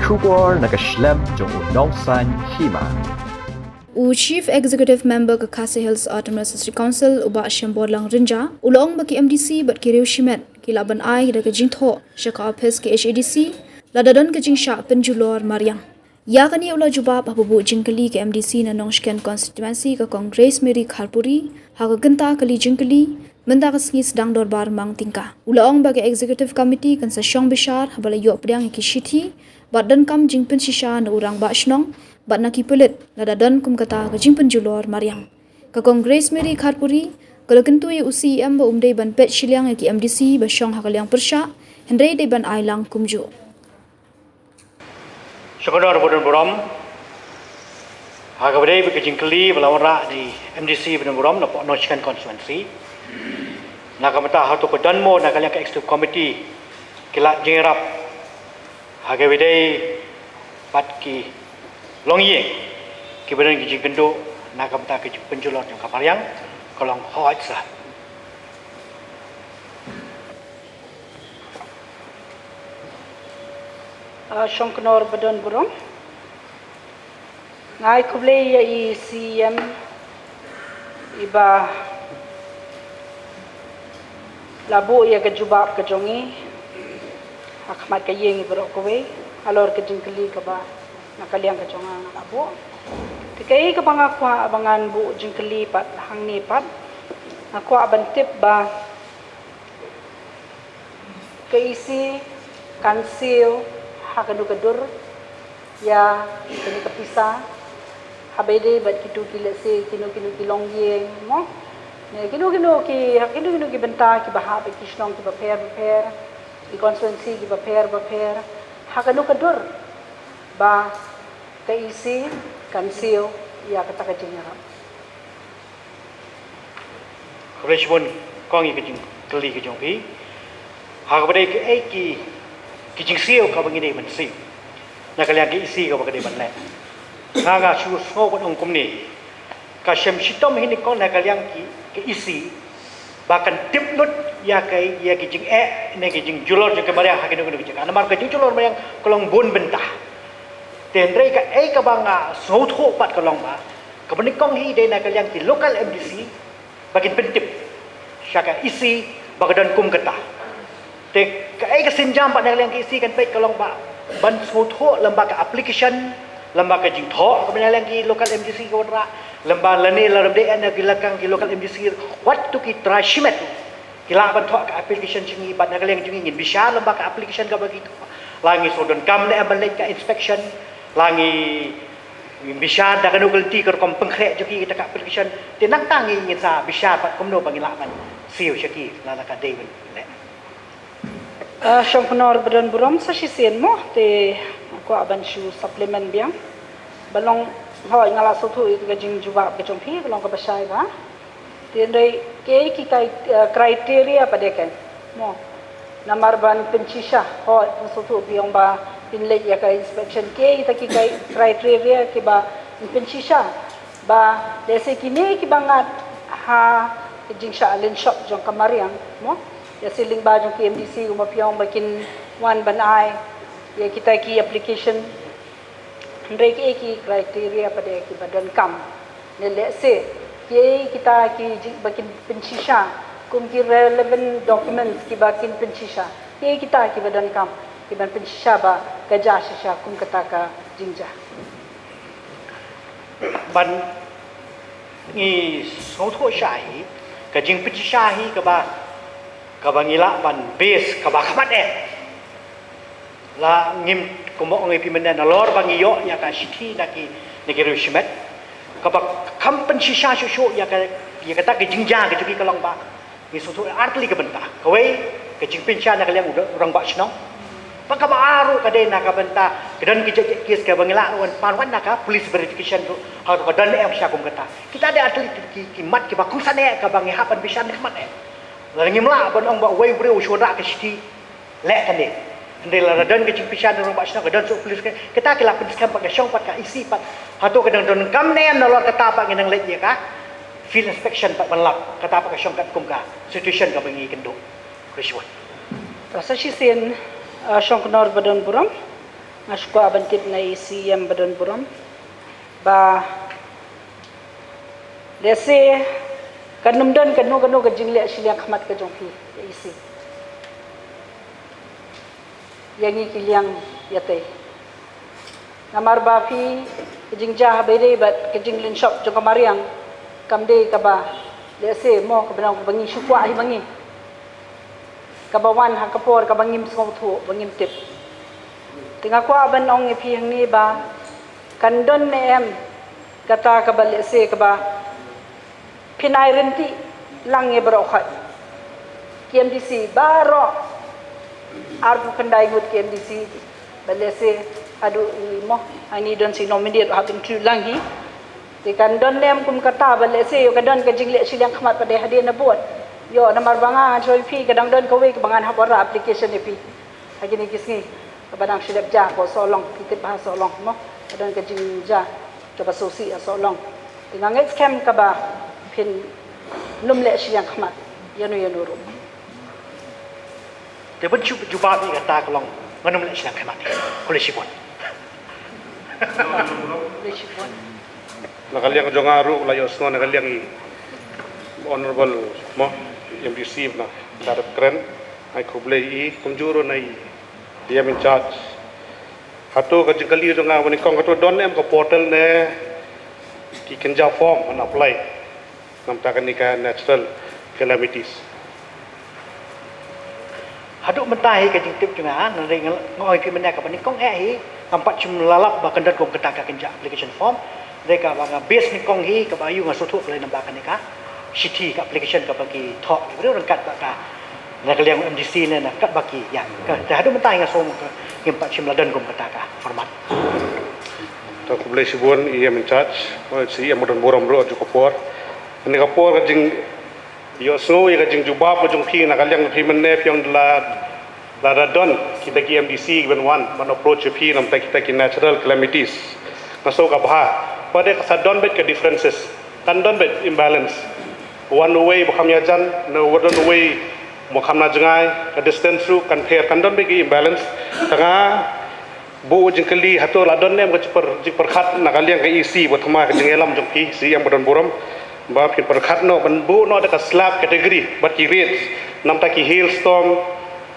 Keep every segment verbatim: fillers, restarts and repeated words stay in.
Khubor na ka shlem jong u Nongsaiñ Hima. U Chief Executive Member ka Khasi Hills Autonomous District Council, u Bah Shemborlang Rynja, u la ong ba ki M D C bad ki riew shimet ki lah ban ai da ka jingthoh sha ka ophis ka H A D C lada don ka jingshah pynjulor mariang. Ïa kane u la jubab haba buh jingkylli ka M D C na Nongshken Constituency ka Kong Grace Mary Kharpuri ha ka kynta kali jingkylli mynta ka sngi sdang dorbar mang tyngka. U la ong ba ka Executive Committee kan sa shong bishar haba la ïoh pdiang ïa ki shithi bad donkam jingpynshisha na u rangbah shnong bad na ki pulit lada don kum kata ka jingpynjulor mariang. Ka Kong Grace Mary Kharpuri ka la kyntu ïa u C E M ba um dei ban peit shiliang ïa ki M D C ba shong ha ka liang pyrshah, hynrei dei ban ai lang kumjuh. Shongknor ba don burom, ha kaba dei bad ka jingkylli ba la wanrah da i M D C ba don burom napoh Nongshken Constituency. Na ka bynta hato ka don mo na ka liang ka Executive Committee ki lad jingïarap ha kaba dei bad ki longïing kiba don ki jingkynduh na ka bynta ka jingpynjulor jong ka mariang, ka long hooid sa. Ah, Shongknor ba don burom. Nga ai khublei ïa i C E M iba la buh ïa ka jubab ka jong i ha khmat ka ïing i baroh kawei halor ka jingkylli kaba na ka liang ka jong nga nga la buh. Te kaei kaba nga kwah ba ngan buh jingkylli pat hangne pat, nga kwah ban tip ba ka E C kan siew ha kano ka dur ïa kano ka pisa, haba ïadei bad kito ki, let's say, kino kino ki longïing mo, ne kino kino ki, ha kino kino ki bynta kiba hap ïa ki shnong kiba pher ba pher, ki constituency kiba pher ba pher, ha kano ka dur ba ka E C kan siew ïa kata ka jingïarap. Khublei shibun kong ïa ka jingkylli ka jong phi. Ha kaba dei kaei ki, ki jingsiew kaba ngi dei ban siew na ka liang ka E C kaba ka dei ban leh, nga nga shu sngew ban ong kumne. Ka shem shitom hi ne kong na ka liang ki, ka E C ba kan tip lut ïa ka, ïa ki jingeh ne ki jingjulor jong ka mariang ha kino kino ki jaka. Namar ka jingjulor mariang ka long bun bynta. Te hynrei kaei kaba nga sngewthuh pat ka long ba kaba nyngkong hi dei na ka liang ki local M D C ba kin pyntip sha ka E C ba ka don kum kata. Te kaei ka sienjam ba na ka liang ka E C kan peit ka long ba ban sngewthuh lem bad ka application, lem bad ka jingthoh kaba na ka liang ki local M D C ka wanrah, lem bad lane la dei na ki lakang ki local M D C wat tu ki trai shimet ki lah ban thoh ka application jong ngi bad na ka liang jong ngi ngin bishar lem bad ka application kaba ki thoh. La ngi shu donkam ne em ban leit ka inspection, la ngi bishar da kano ka lynti ka rukom pynkhreh jong ki kita ka application. Te nangta ngi ngin sa bishar pat kumno ba ngi lah ban siew sha ki lada ka dei ban leh. Ah, Shongknor ba don burom, sa shisien mo te kwah ban shu supplement biang. Ba long, hooid, nga la sngewthuh ïa ka jingjubab ka jong phi ka long kaba shai bha. Te hynrei kaei ki kai, eh, criteria pat de kan mo, namar ban pynshisha, hooid, nga sngewthuh phi ong ba phin leit ïa ka inspection, kaei kita ki kai criteria kiba phin pynshisha ba lehse kine kiba ngat ha ka jingshah lynshop jong ka mariang mo, lehse lyngba jong ki M D C kumba phi ong ba kin wan ban ai ïa kita ki application. Hynrei kiei ki criteria pat de kiba donkam, ne lehse kiei kita ki jing ba kin pynshisha, kum ki relevant documents kiba kin pynshisha, kiei kita kiba donkam kiban pynshisha ba ka jia shisha kum kata ka jingjia. Ban ngi sngewthuh shisha hi ka jingpynshisha hi kaba, kaba ngi lah ban base kaba khmat eh. La ngim, kumba ong ïa phi mynne, nalor ba ngi ïoh ïa ka shithi na ki, na ki riew shimet, kaba kham pynshisha shuh shuh ïa ka, ïa kata ka jingjia ka jong ki ka long ba ngi sngewthuh ar tylli ka bynta. Kawei, ka jingpynshisha na ka liang u rangbah shnong. Bad kaba ar ruh ka dei na ka bynta ka don ki jait jait case kaba ngi lah ruh ban pan wan na ka police verification ruh, ha ka don em sha kum kata. Kita dei ar tylli ki, ki mat kiba kongsan eh kaba ngi hap ban bishar na ka mat eh. Lada ngim lah ban ong ba uwei u briew u shu wanrah ka shithi, leh kane. Hynrei lada don ka jingpynshisha na u rangbah shnong, ka don shuh police, kata ki la pynskhem pat, ka shong pat ka E C pat. Hato ka dang donkam ne em, nalor kata pat ngin nang leit ïa ka field inspection pat ban lap, kata pat ka shong katkum ka situation kaba ngi kynduh. Khublei shibun. Sa shisien, ah, Shongknor ba don burom. Nga shu kwah ban tip na i C M ba don burom ba lehse kan ym don kano kano ka jingleh shiliang khmat ka jong phi, ka E C. Ïa ngi ki liang ïa tei. Namar ba phi ka jingjia ha Baidei bad ka jinglynshop jong ka mariang kam dei kaba lehse mo kaba nang ba ngi shu kwah hi ba ngi kaba wan ha ka por kaba ngim sngewthuh ba ngim tip. Te nga kwah ban ong ïa phi hangne ba kan don ne em kata kaba lehse kaba phin ai rynti lang ïa baroh khoit. Ki M D C baroh arphew khyndai ngut ki M D C ba lehse haduh i mo ani don si nominate hap interview lang hi. Te kan don ne em kum kata ba lehse ïoh ka don ka jingleh shiliang khmat pat de hadien na bud. Ïoh namar ba nga ngan shu ïa phi ka dang don kawei kaba ngan hap wanrah application ïa phi ha kine ki sngi kaba dang shu dep jia ko Sohlong, phi tip ba ha Sohlong mo ka don ka jingjia kaba sngewsih ha Sohlong. Te nga ngeit skhem kaba phin ym leh shiliang khmat ïano ïano ruh. Te ban shu jubab ïa kata ka long ngan ym leh shiliang khmat. Khublei shibun. Khublei shibun. Na ka liang jong nga ruh la ïohsngew na ka liang i Honorable mo M D C na ka dep kren. Ai khublei i kumjuh ruh na i E M in charge. Hato ka jingkylli jong nga ba nyngkong hato don em ka portal ne ki kynja form ban apply namta kane ka natural calamities. Haduh mynta hi ka jingtip jong nga, hynrei nga ong ïa phi mynne kaba nyngkong eh hi ngam pat shym la lap ba kan don kum kata ka kynja application form. Hynrei kaba nga base nyngkong hi kaba ïoh nga sngewthuh ka lei namar kane ka shithi ka application kaba ki thoh ki briew ryngkat bad ka na ka liang M D C ne na kat ba ki ïa ka te haduh mynta hi nga sngew ka ngim pat shym la don kum kata ka format. To khublei shibun E M in charge, C M ba don burom ruh ha ka por. Kane ka por ka jing ïohsngew ïa ka jingjubab ka jong phi na ka liang phi mynne phi ong la lada don kita ki M D C ban wan ban approach ïa phi namta kita ki natural calamities. Nga sngew ka bha ba dei ka sa don beit ka differences, kan don beit imbalance. Wan uwei ba kham ïajan ne wan uwei ba kham na jngai, ka distance ruh kan pher, kan don beit ka imbalance. Tang nga buh jingkylli hato la don ne em ka jingpyrkhat na ka liang ka E C ba thymmai ka jingïalam jong phi C M ba don burom ba phin pyrkhat noh ban buh noh da ka slab category bad ki rates namta ki hailstorm,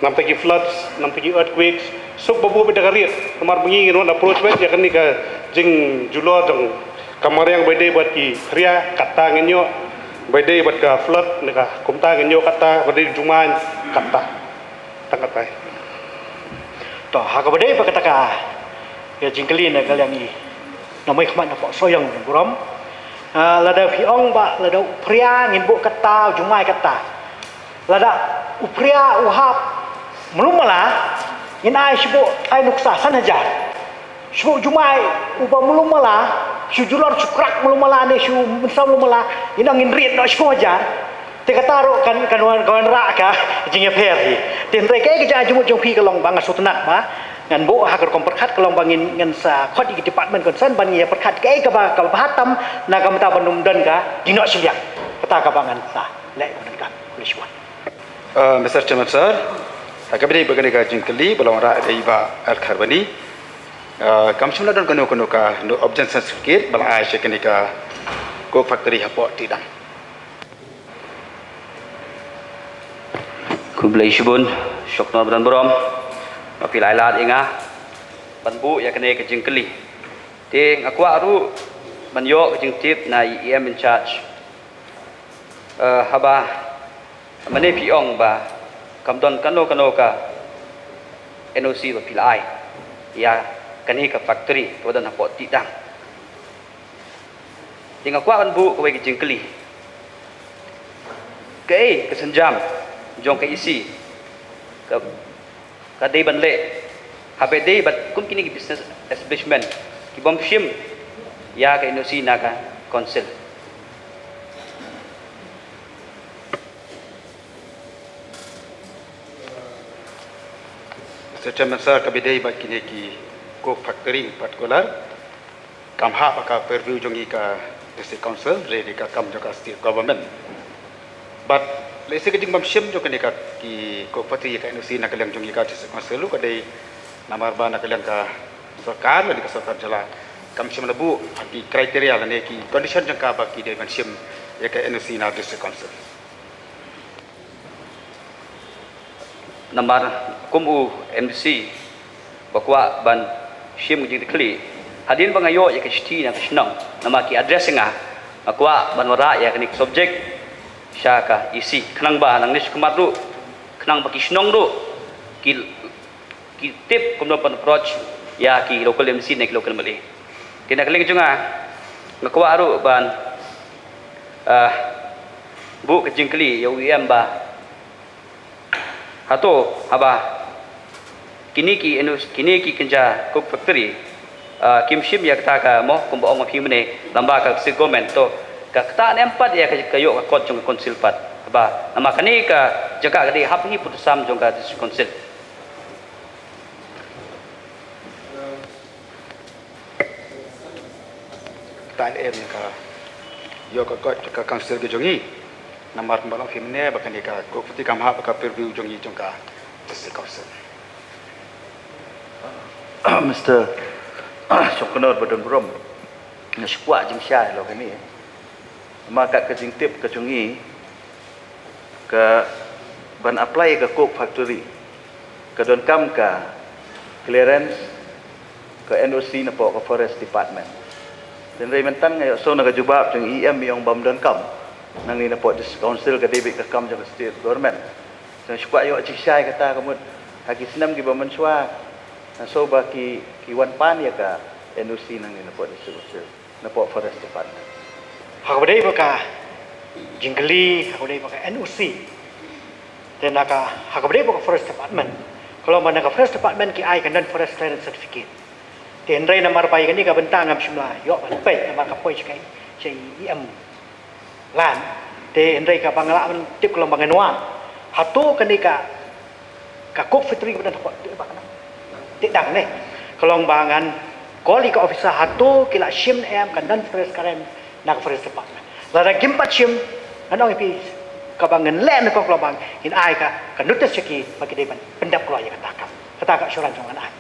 namta ki floods, namta ki earthquakes. Suk ba buh beit da ka rate namar ba ngi ngin wan approach beit ïa kane ka jingjulor jong ka mariang ba dei bad ki phria kata ngin ïoh ba dei bad ka flood ne ka kumta ngin ïoh kata ba dei jumai kata. Tang katai. To ha kaba dei ba kata ka ïa jingkylli na ka liang i na mai khmat na pok soyang burom. Lada phi ong ba lada u phria ngin buh kata u jumai kata. Lada u phria u hap mlum mala ngin ai shu buh ai nuksa san hajar. Shu jumai uba mlum mala shu julor shu krak mlum mala ne shu mynsaw mlum mala ina ngin rit no shu hajar. Te kata ruh kan kan wan kan rak ka jingïapher hi. Te hynrei ka ka jingmut jong phi ka long ba nga sngewtynnat ba ngan buh ha ka rukom pyrkhat ka long ba ngin ngan sa khot ïa ki department concern ban ïa pyrkhat ka ka ba ka ba tam na ka mata ban um don ka dino shiliang. Kata ka ba ngan sa leh ban ka. Uh, Mister Chairman Sir, ha kaba dei ba kane ka jingkylli ba la wanrah da i Bah L Kharbani. Uh, kam shym la don kano kano ka no objection certificate ba la ai sha kane ka coke factory hapoh Tidang. Khublei shibun, shok noh ba don burom ba phi la ai lad ïa nga ban buh ïa kane ka jingkylli. Te nga kwah ruh ban ïoh ka jingtip na i E M in charge. Uh, haba Mane phi ong ba kam don kano kano ka N O C ba phi la ai ïa kane ka factory kaba don hapoh Tidang. Te nga kwah ban buh kawei ka jingkylli. Kaei ka sienjam jong ka E C ka ka dei ban leh haba dei bad kum kine ki business establishment ki bym shim ïa ka N O C na ka council. Mister Chairman Sir, kaba dei bad kine ki coke factory in particular. Kam hap ha ka purview jong ngi ka District Council, re dei ka kam jong ka State Government. But lehse ka jingbym shim jong kane ka ki coke factory ka N O C na ka liang jong ngi ka District Council ruh ka dei namar ba na ka liang ka Sorkar lane ka sorkar jylla kam shym la buh ha ki criteria lane ki condition jong ka ba ki dei ban shim ïa ka N O C na District Council. Namar kum u M D C ba kwah ban shim ka jingtip khlieh, hadien ba nga ïoh ïa ka shithi na ka shnong, namar ki address ïa nga, nga kwah ban wanrah ïa kane ka subject sha ka E C, khnang ba nangne shakhmat ruh, khnang ba ki shnong ruh ki ki tip kumno ban approach ïa ki local M C ne ki local M L A. Te na ka liang jong nga, nga kwah ruh ban, ah, buh ka jingkylli ïa u E M ba hato haba kine ki inu-, kine ki kynja coke factory, ah, kim shim ïa kata ka mo, kumba ong ma phi mynne, lamba ka state government, to ka kata ne em pat ïa ka, ka ïoh ka kot jong ka council pat, haba namar kane ka jaka ka dei hap hi put sam jong ka district council. Kata ne em ka ïoh ka kot ka council ka jong ngi. Namar kumba long phi mynne ba kane ka coke factory kam hap ka purview jong ngi jong ka district council. Mister Shongknor ba don burom, nga shu kwah jingshai lo kane. Ma kat ka jingtip ka jong ngi, ka ban apply ka coke factory ka donkam ka clearance, ka N O C napoh ka forest department. Hynrei mynta nga ïohsngew na ka jubab jong E M i ong bym donkam. Nangne napoh district council ka dei beit ka kam jong ka state government. Nga shu kwah ïoh jingshai kata ka mut ha ki snem kiba mynshuwa nga sngew ba ki, ki wan pan ïa ka N O C nangne napoh district council, napoh forest department. Ha kaba dei ba ka jingkylli, ha kaba dei ba ka N O C, te na ka, ha kaba dei ba ka forest department, ka long ba na ka forest department ki ai ka non forest clearance certificate. Te hynrei namar ba ïa kane ka bynta ngam shym la ïoh ban peit namar ka poi sha ka, sha E M Land. Te hynrei kaba nga lah ban tip ka long ba ngan wan. Hato kane ka, ka coke factory ba don hapoh te ba ka nang te dang ne, ka long ba ngan call ïa ka officer hato ki la shim ne em ka non forest clearance na ka forest department. Lada kim pat shim, ngan ong ïa phi, kaba ngan leh na ka, ka long ba ngin ai ka, ka notice sha ki ba ki dei ban pyndep kloi ïa kata ka, kata ka assurance jong ngan ai.